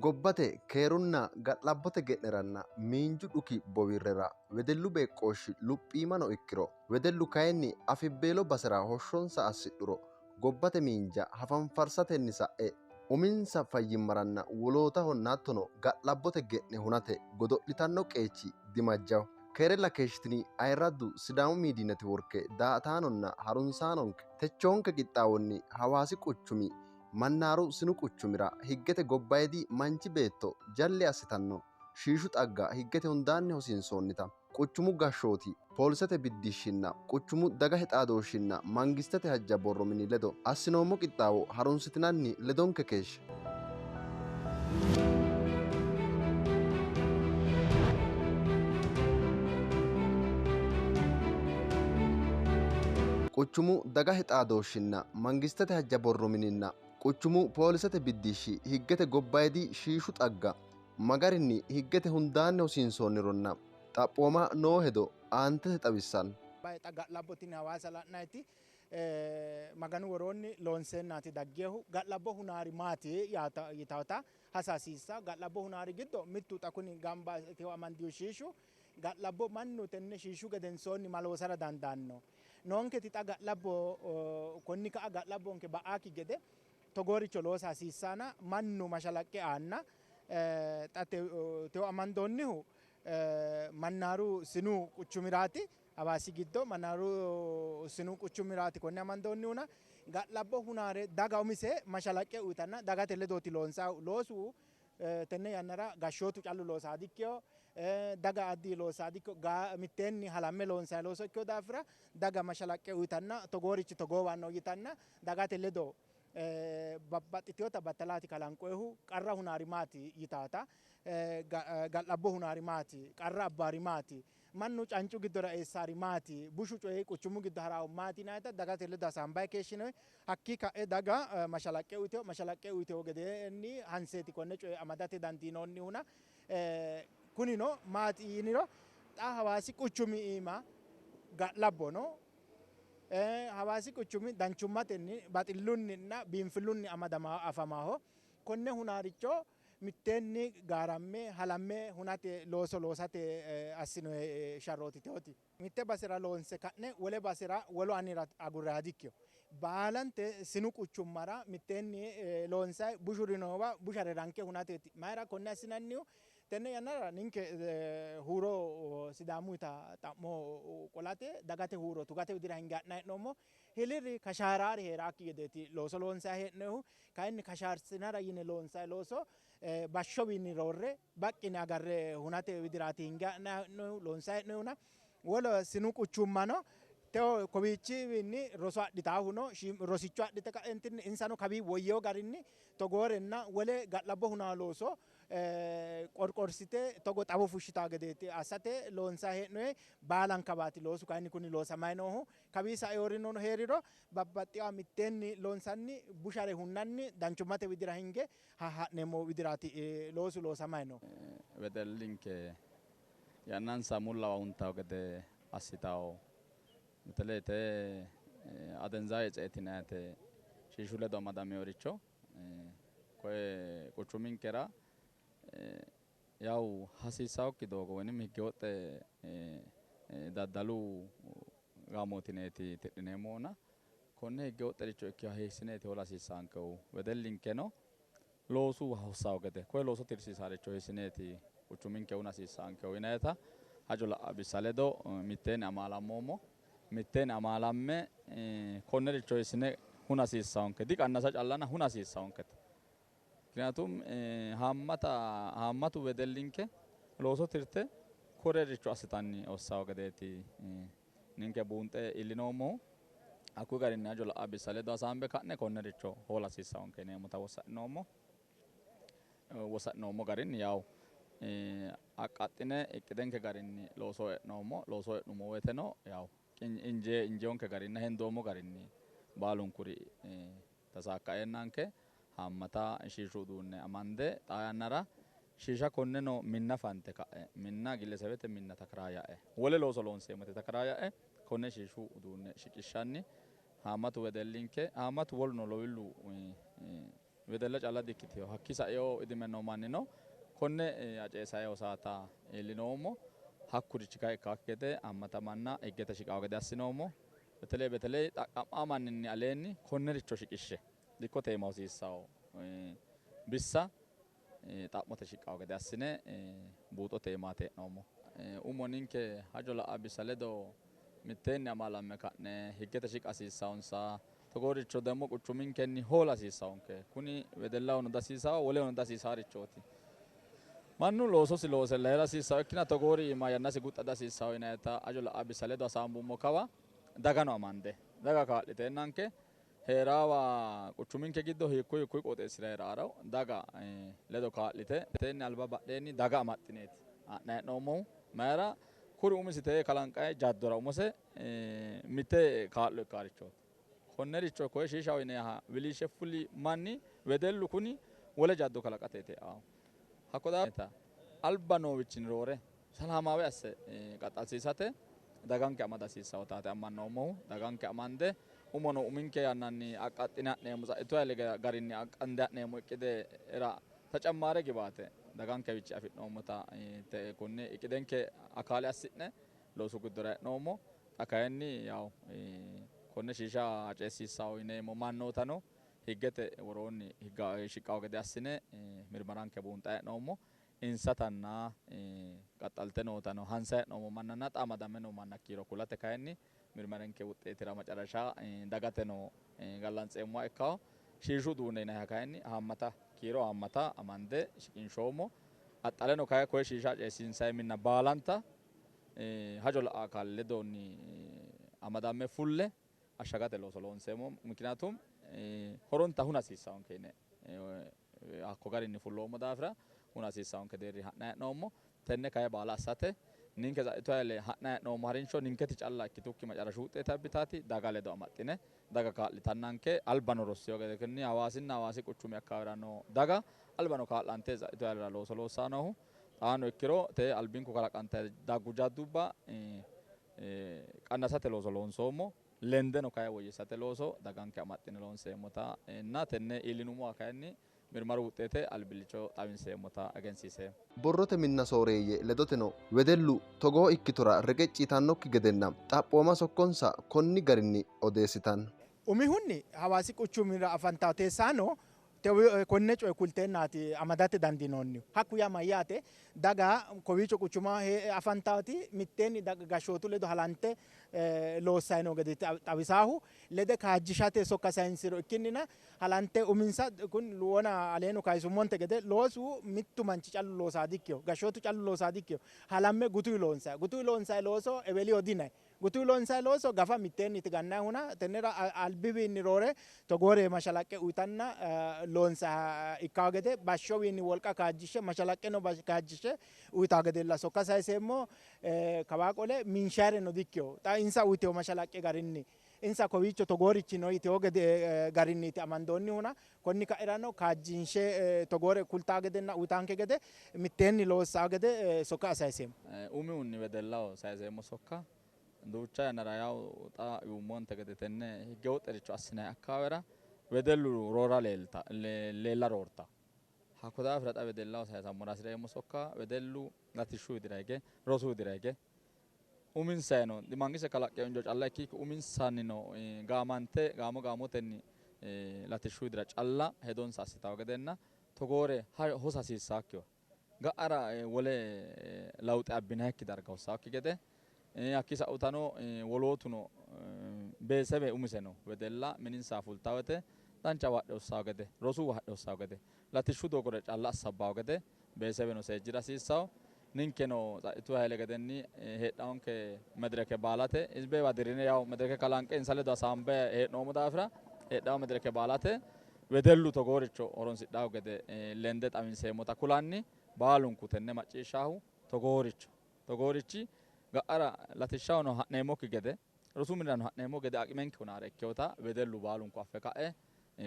Gobbate keerunna ga'labbote ge'neranna miinju dhuki bowirrera wedellu beeqqooshshi luphiimano ikkiro, wedellu kayinni afibbeelo basera hoshshonsa assidhuro gobbate miinja hafanfarsatenni sa'e uminsa fayyimmaranna wolootahonna hattono ga'labbote ge'ne hunate godo'litanno qeechi dimajjaho. Keerella keeshshitini ayirraddu Sidaamu Miidiyi Netiworke daa''ataanonna harunsaanonke techoonke qixxaawonni Hawaasi quchumi Mannaaru sinu quchumira higgete gobbayidi manchi beetto jalli assitanno shiishu xagga higgete hundaanni hosiinsoonnita quchumu gashshooti poolisete biddishshinna quchumu dagate xaadooshshinna mangistete hajja borro mini ledo assinoommo qixxaawo harunsitinanni ledonke keeshshe. Quchumu dagate xaadooshshinna mangistete hajja borro mininna quchumu poolisete biddishshi higgete gobbayidi shiishu xagga ma garinni higgete hundaanni hosiinsoonnironna xaphooma noo hedo aantete xawissanno. Xa ga'labbo tini Hawaasa la'nayiti Maganu woroonni loonseennaati daggeehu. Ga'labbo hunaari maati yitawota hasa hasiissa. Ga'labbo hunaari giddo mittu xa kuni gamba tewo amandihu shiishu ga'labbo mannu tenne shiishu gedensoonni ma loosara dandaanno. Noonketi xa ga'labbo konni ka'a ga'labbonke ba'aakki gede togooricho loosa hasiissaana mannu mashalaqqe aanna xa tewo amandoonnihu Mannaaru sinu quchumiraati. Hawaasi giddo Mannaaru sinu quchumiraati konne amandoonnihuna ga'labbo hunaare daga umise mashalaqqe uyitanna dagate ledooti loonsaahu loosu tenne yannara gashshootu callu loosaa dikkino, daga addi loosaa dikkino, mitteenni halamme loonsayi looso ikkino daafira daga mashalaqqe uyitanna togoorichi togoowa no yitanna dagate ledo babbaxxitinota battalaati kalanqoyihu qarra hunaari maati yitaata ga'labbo hunaari maati, qarra abbaari maati, mannu cancu giddora eessaari maati, bushu coyi quchumu giddo haraahu maati yinannita dagate ledo hasaambayi keeshshinoyi. Hakkii ka'e daga mashalaqqe uyitewo, mashalaqqe uyitewo gedeenni hanseeti konne coye amadate dandiinoonnihuna. Kunino maati yiniro xa Hawaasi quchumi iima ga'labbo no. Hawaasi quchumi danchummatenni, baxillunninna biinfillunni amadama afamaho. Konne hunaaricho mitteenni gaaramme halamme hunate looso loosate assinoyi sharrooti tewooti. Mitte basera loonse ka'ne wole basera wolu annira agurranniha dikkino. Baalante sinu quchummara mitteenni loonsayi bushuri noowa bushare ranke hunateeti. Mayira konne assinannihu? Tenne yannara ninke huuro Sidaamuyita xa'mo qolate dagate huuro tugate widira hinge ha'nanni hee'noommo. Hiliri kashaaraari hee'raakki gedeeti looso loonsayi hee'noyihu. Kayinni kashaarsinara yine loonsayi looso bashshowiinni roorre baqqi yine agarre hunate widiraati hinge ha'nanni hee'noyihu loonsayi hee'noyihuna. Wole sinu quchummano tewo kowiichiwiinni roso adhitaahuno rosicho adhite ka'entinni insano kawii woyyewo garinni togoorenna wole ga'labbo hunaa looso qorqorsite togo xawo fushshitaa gedeeti assate loonsayi hee'noyi. Baalankawaati loosu kayinni kuni loosamay noohu. Kawii saeorino hee'riro babbaxxiwa mitteenni loonsanni bushare hunnanni danchummate widira hinge ha'neemmo widiraati loosu loosamay noohu. Wedellinke yannansa mullawa huntawo gede assitawo. Beteley tee adenzawe etse yinayite shiishu ledo amadameworicho koye quchuminkera yawu hasiissannokki doogo woynim higge woxxe daddalu gaamooti yineeti tidhineemmohuna konne higge woxxericho ikkiha hiissineeti hoola hasiissaankehu? Wedellinkeno loosu hossawo gede koye looso tirsiisaaricho hiissineeti quchuminke huna hasiissaankehu yinayita hajo la'a bissa ledo mitteenni amaalammoommo. Mitteenni amaalamme konnericho hiissine huna hasiissaanke diqannasa callana huna hasiissaankete. Mikniyaatum haammatu wedellinke looso tirte korericho assitanni hossawo gedeeti ninke buunxe iillinoommohu. Hakkuyi garinni hajo la'a bissa ledo hasaambe ka'ne konnericho hoola hasiissaanke yineemmota wossa'noommo. Wossa'noommo garinni yawu aqqaxxine iqqidenke garinni looso e'noommo. Looso e'nummo woyteno yawu injeeyonke garinna hendoommo garinni baalunkuri tasaakkaeennanke haammata shiishu uduunne amande xaa yannara shiisha konneno minna fante ka'e minna gillesebete minna takaraaya'e wole looso loonseemmote takaraaya'e konne shiishu uduunne shiqishshanni haammatu wedellinke haammatu woluno lowillu Wedella calla dikkitino. Hakkii saeo idime noo mannino konne aceessaye hosaata iillinoommo. Hakkurichi kayi ikkaakki gede haammata manna higgete shiqawo gede assinoommo. Beteley beteley xaqqa'maa manninni aleenni konnericho shiqishshe dikkote iima hosiissawo bissa xa'mote shiqqawo gede assine buuxote iimaati hee'noommo. Umo ninke hajo la'a bissa ledo mitteenni amaalamme ka'ne higgete shiqa hasiissawonsa togooricho demmo quchuminkenni hoola hasiissawonke. Kuni wedellahono dihasiisawo, wolehono dihasiisaarichooti. Mannu loososi loose heera hasiissawo ikkina togoori iima yannasi guxxa dihasiissawo yinayita hajo la'a bissa ledo hasaambummo kawa dagano amande daga kaa'liteennanke heeraawa quchuminke giddo hiikkuy hiikkuy qooxeessira heeraaro daga ledo kaa'lite teenni alba badheenni daga amaxxineeti ha'nayi hee'noommohu. Mayira kuri umisi tee kalanqayi jaddora umose mitte kaa'lo ikkaarichooti. Konnericho koye shiishaho yineha wiliishshe fuli manni wedellu kuni wole jaddo kalaqateeti e'aahu. Hakko daafira alba noowichinni roore salaamaawe asse qaxxalsiisate daganke amada hasiissawotaati ammannoommohu. Daganke amande umono uminke yannanni aqqaxxine ha'neemmo xa'itu hayile garinni aqqande ha'neemmo iqqidera tacammaare gibaate dagankewichi afi'noommota konne iqqidenke akaale assi'ne loosu giddora e'noommo. Xa kayinni yaw konne shiisha aceessiissawo yineemmo mannootano higgete woroonni shiqqawo gede assine mirmaranke buunxayi hee'noommo. Insatanna qaxxalte nootano hansayi hee'noommo mannanna xa amadame noo manna kiiro kulate kayinni mirmarinke wuxxeetira macarasha dagateno gallantseemmoha ikkawo. Shiishu uduunne yinayiha kayinni haammata kiiro haammata amande shiqinshoommo. Qaxxaleno kayi koye shiisha aceessiinsayi minna baalanta hajo la'a akaale ledoonni amadamme fulle ashagate looso loonseemmo. Mikinatum horonta huna hasiissawonke yine hakko garinni fulloommo daafira huna hasiissawonke deerri ha'nayi hee'noommo. Tenne kayi baala assate ninke xa'itu hayile ha'nayi hee'noommo harinsho ninketi calla ikkitukki macarashu wuxxeete abbitaati daga ledo amaxxine daga kaa'litannanke albano rossiyo gede kinni Hawaasinna Hawaasi quchumi akkaawira noo daga albano kaa'lante xa'itu hayilera looso loossaa noohu. Xaano ikkiro te albinku kalaqante daggu jaddubba qannasate looso loonsoommo. Lendeno kayi woyyessate looso daganke amaxxine loonseemmota na tenne iillinummoha kayinni mirmaru wuxxeete albillicho xawinseemmota egensiiseemmo. Borrote minna sooreeyye ledoteno wedellu togoo ikkitora reqecci yitannokki gedenna xaphooma sokkonsa konni garinni odeessitanno. Umihunni Hawaasi quchumira afantawo teessaano konne coye kulteennaati amadate dandiinoonnihu. Hakku yaa mayyaate daga kowiicho quchuma afantaati mitteenni gashshootu ledo halante loossayi noo gede xawisaahu lede kaajjishate sokka sayinsiro ikkinnina halante uminsa kun wona aleeno kayisummonte gede loosu mittu manchi callu loosaa dikkiyo gashshootu callu loosaa dikkiyo halamme gutuyi loonsayi gutuyi loonsayi looso eweliyo dinayi gutuyi loonsayi looso gafa mitteenni gannayihuna tennera albiwiinni roore togoore mashalaqqe uyitanna loonsaha ikkawo gede bashshowiinni wolqa kaajjishshe mashalaqqeno kaajjishshe uyitawo gedella sokka sayiseemmo. Kawaa qole minshaareno dikkiyo xa insa uyitewo mashalaqqe garinni insa kowiicho togoorichi no yitewo gede garinniiti amandoonnihuna konni ka'irano kaajjinshe togoore kultaa gedenna uyitaanke gede mitteenni loossaa gede sokka sayiseemmo. Umihunni wedellaho sayiseemmo sokka duucha yannara yaw xa yuummonte gede tenne higge woxxericho assinayi akkaawera wedellu roora leelta leella roorta. Hakko daafira xa wedellaho sayisammora hasireemmo sokka wedellu latishshu widira hige rosu widira hige uminsayino mangiste kalaqqe injo calla ikkikki uminsannino gaamante gaamo gaamotenni latishshu widira calla hedonsa assitawo gedenna togoore hosa hasiissakkiwa ga'ara wole lawuxe abbinayikki darga hossakki gede hakki sa'utano wolootuno beesebe umiseno wedella mininsa fultawo wote dancha hadhe hossawo gede rosu hadhe hossawo gede latishshu doogore calla assabbawo gede beesebeno seejjira hasiissawo. Ninkeno xa'itu hayile gedenni heedhawonke medireke baalate hizbewa dirine yaw medireke kalanqe insa ledo hasaambe hee'noommo daafira heedhawo medireke baalate wedellu togooricho horonsidhawo gede lende xawinseemmota kulanni baalunku tenne macciishshahu togooricho togoorichi ga'ara latishshahono ha'neemmokki gede rosu minirano ha'neemmo gede aqimenke hunaare ikkewota wedellu baalunku affe ka'e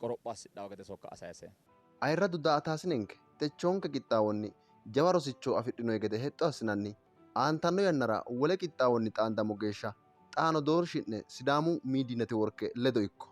qoropho assidhawo gede sokka sayise. Ayirradu daa''ataasinenke techoonke qixxaawonni jawa rosicho afidhinoyi gede hexxo assinanni. Aantanno yannara wole qixxaawonni xaandammo geeshsha xaano doorshi'ne Sidaamu Miidiy Netiworke ledo ikko.